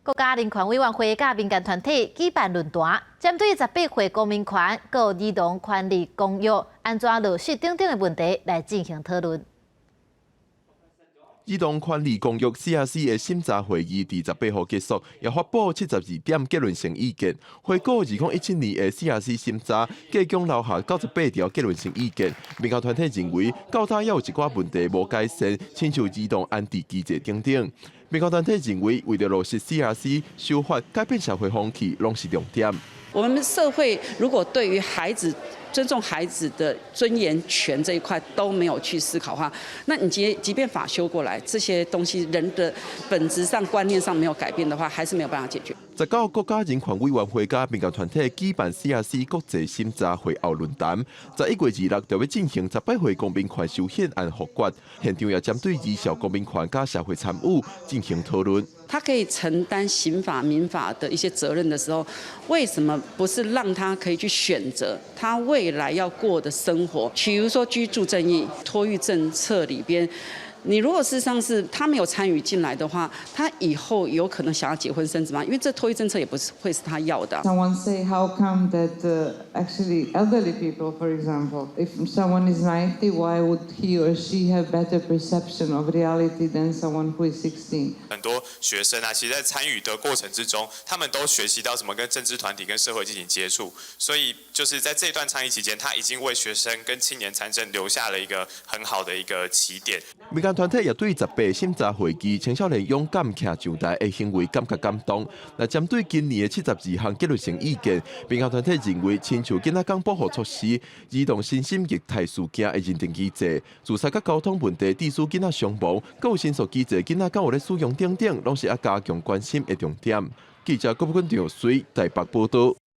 國家人權委員會佮民間團體舉辦論壇，針對十八歲公民權、佮兒童權利公約按怎落實等等的問題來進行討論。兒童權利公約 CRC 的審查會議佇十八號結束，也發布72點結論性意見。回顧2017年的 CRC 審查，計共留下98條結論性意見。民間團體認為，到今猶有一寡問題無改善，親像兒童安置機制等等。民間團體認為，為著落實 CRC 修法、改變社會風氣，攏是重點。我們社會如果對於孩子尊重孩子的尊嚴權這一塊都沒有去思考的話，那你即便法修過來，這些東西人的本質上觀念上沒有改變的話，還是沒有辦法解決。19國家人權委員會佮民間團體舉辦 CRC 國際審查會後論壇，11月26就欲進行十八歲公民權修憲案複決，現場也針對兒少公民權佮社會參與進行討論。他可以承擔刑法、民法的一些責任的時候，為什麼不是讓他可以去選擇他未來要過的生活？比如說居住正義、托育政策裡邊，你如果事實上是他沒有參與進來的話，他以後有可能想要結婚生子嗎？因為這托育政策也不是會是他要的。 Someone say how come that actually elderly people, for example, if someone is 90, why would he or she have better perception of reality than someone who is 16? 很多學生啊，其實在參與的過程之中，他們都學習到怎麼跟政治團體、跟社會進行接觸，所以就是在這段倡議期間，他已經為學生跟青年參政留下了一個很好的一個起點。民間團體也對十八審查會議青少年勇敢徛上台的行為感覺感動。那針對今年的72項結論性意見，民間團體認為，親像囡仔工保護措施、兒童身心虐待事件的認定機制、自殺佮交通問題致使囡仔傷亡，閣有申訴機制囡仔敢有咧使用等等，攏是愛加強關心的重點。記者郭寶君、張水台北報道。